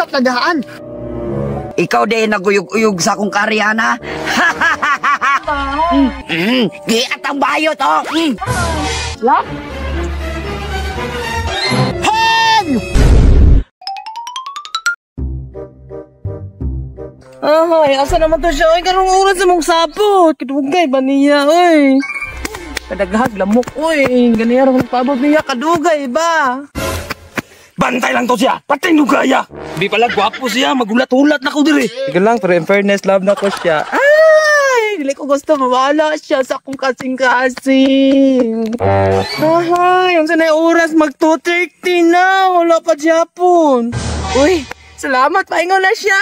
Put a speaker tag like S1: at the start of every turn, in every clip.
S1: Magunsap na daan.
S2: Ikaw din naguyog-uyog sa akong karyana. Giat ang bayot, oh.
S1: La? Han!
S3: Ahoy, asa naman to siya? Oy, karong oras sa mong sapot. Kadugay ba niya, oy? Kadaghag, lamok, oy. Ganiya rin nagpaabot niya, kadugay ba?
S4: Bantay lang to siya! Patay nugaya! Di pala gwapo siya, magulat-ulat na ko diri.
S3: Sige lang, pero in fairness, love na ko siya. Ay! Dili ko gusto, mawala siya sa akong kasing-kasing. Ahay, ang sanay oras, mag 2:30 na. Wala pa Japon. Uy, salamat, paingaw na siya.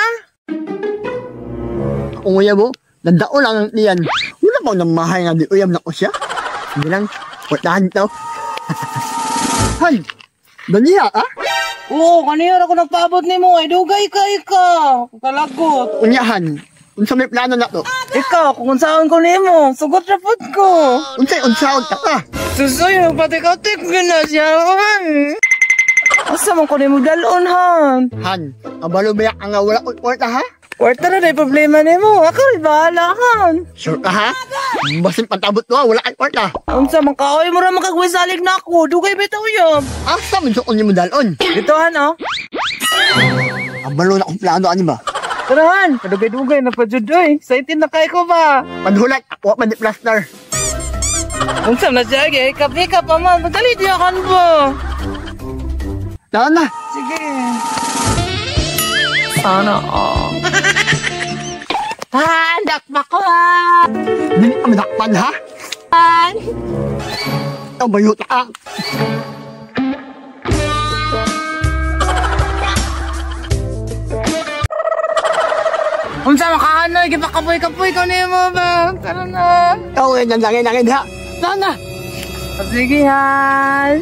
S1: Unguya mo, nandao lang ang tiyan. Wala pa nang mahay nga di uyam na ko siya. Hindi lang, watahan to. Han, daniya ah?
S3: Oo, kanina ako nagpaabot ni mo. Ay, dugay ka, ikaw. Kalagot.
S1: Unyahan, unsa may plano na to?
S3: Ikaw, kung unsaon ko nimo, sugot na pud ko.
S1: Unsay unsaon ta ka?
S3: Susoy, nagpatik-atik na siya. Asa man ko nimo dalon, Han?
S1: Han, abalo ba ang wala ko kwarta ha?
S3: Kwarta na na problema nimo. Ako rin bahala, Han.
S1: Sure ka ha? Basin patabot ko, wala kay kwarta.
S3: Unsa man ka, oy, mura makagwisalig na ako. Dugay bitaw yun.
S1: Asa man sa nimo dalon?
S3: Dito, Han, oh.
S1: Abalo na akong plano ani ba?
S3: Tara, Han. Kadugay-dugay na pa jud, oy. Excited na kay ko ba?
S1: Panhulat, ako pa di plaster.
S3: Unsa na siya, hikap-hikap pa man. Magdali diya kan ba?
S1: Tara na.
S3: Sige. Sana, oh. Han, dakpa ko, ha.
S1: Dili ka madakpan, ha?
S3: Han.
S1: Ikaw, bayot ka.
S3: Unsa makahanoy, gipakapoy-kapoy ko nimo ba? Tara na.
S1: Ikaw, eh, nangin-nangin, ha? Tara na.
S3: Sige, Han.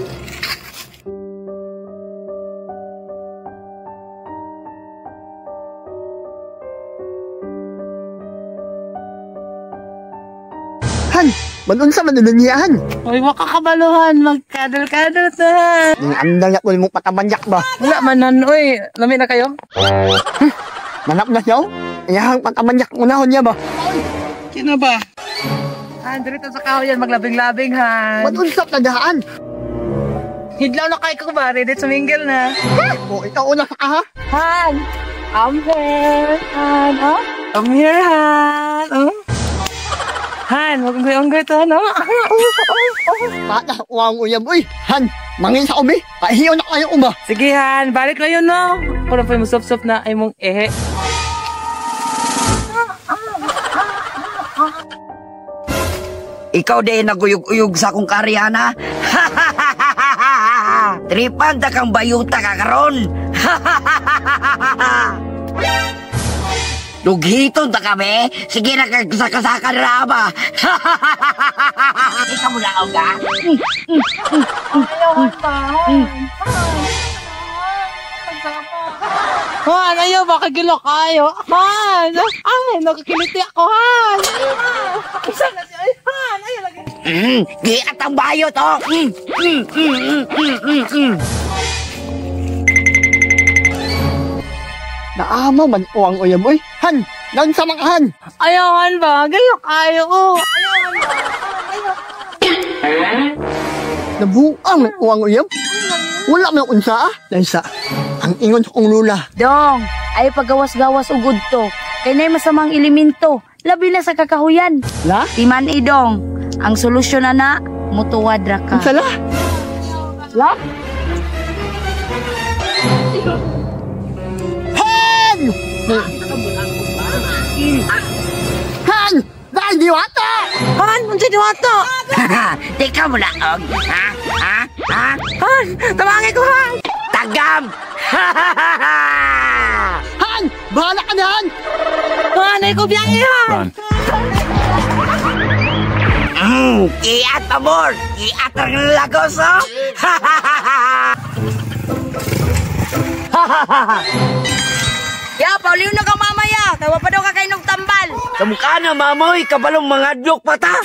S1: Han, manunsa man niya, Han.
S3: Uy, waka kabaluhan, magkadal-kadal ta.
S1: Nang andal na ko mong patamanyak ba?
S3: Wala manan, uy. Lami na kayo?
S1: Manap na siya, iyahang patamanyak unahon niya ba?
S3: Sino ba? Han, dirito sa kahoyan, maglabing-labing, Han.
S1: Manunsap na daan.
S3: Hidlaw na kayo ko ba? Ready to mingle na.
S1: Ha? O, ikaw una ka, ha?
S3: Han, I'm here. Han, oh? I'm here, Han. Oh? Han, mag-unggoy-unggoy to, no?
S1: Pata, uwang uyab, uy. Han, mangin sa umi. Pahiyo na kayo uma.
S3: Sige, Han, balik na yun, no? Kung na po yung sop-sop na ay mong ehe.
S2: Ikaw din naguyog-uyog sa akong karyana. Tripan ta kang bayuta ka karon. Lughiton ta kami. Sige na kagsakasaka na ba. Ikaw mo lang, ka?
S3: Ayaw, Han ba? Han, ayaw, baka gilok kayo. Han, ay, nakakiliti ako, Han. Saan na siya? Han, ayaw lagi.
S2: Giat ang bayot, oh.
S1: Naama man o ang uyab, uy. Han, nansa mga Han.
S3: Ayaw, Han ba? Gilok kayo, oh. Ayaw, Han ba? Ayaw.
S1: Nabuang o ang uyab. Wala man unsa, ah. Dahil sa, ang ingon sa kong lula.
S5: Dong, ay pagawas-gawas ugod to. Kay na'y masamang elemento. Labi na sa kakahuyan.
S1: La?
S5: Timan idong, ang solusyon na na, mutuwad ra ka.
S1: Unsa la? La? Han! Han! Dahil diwata!
S3: Han, unsa diwata?
S2: Teka mo na, og. Ha? Ha? Ha?
S3: Han, tawagin ko, Han!
S2: Tagam!
S1: Han! Bahala ka na, Han!
S3: Han, ay ko biyahe, Han!
S2: Iat pamor! Iat ang lagos, oh!
S5: Ya, pauliw na ka mamaya. Tawa pa daw ka kayo ng tambal.
S2: Kamukha na, mamoy. Kabalong mga dlok pa ta.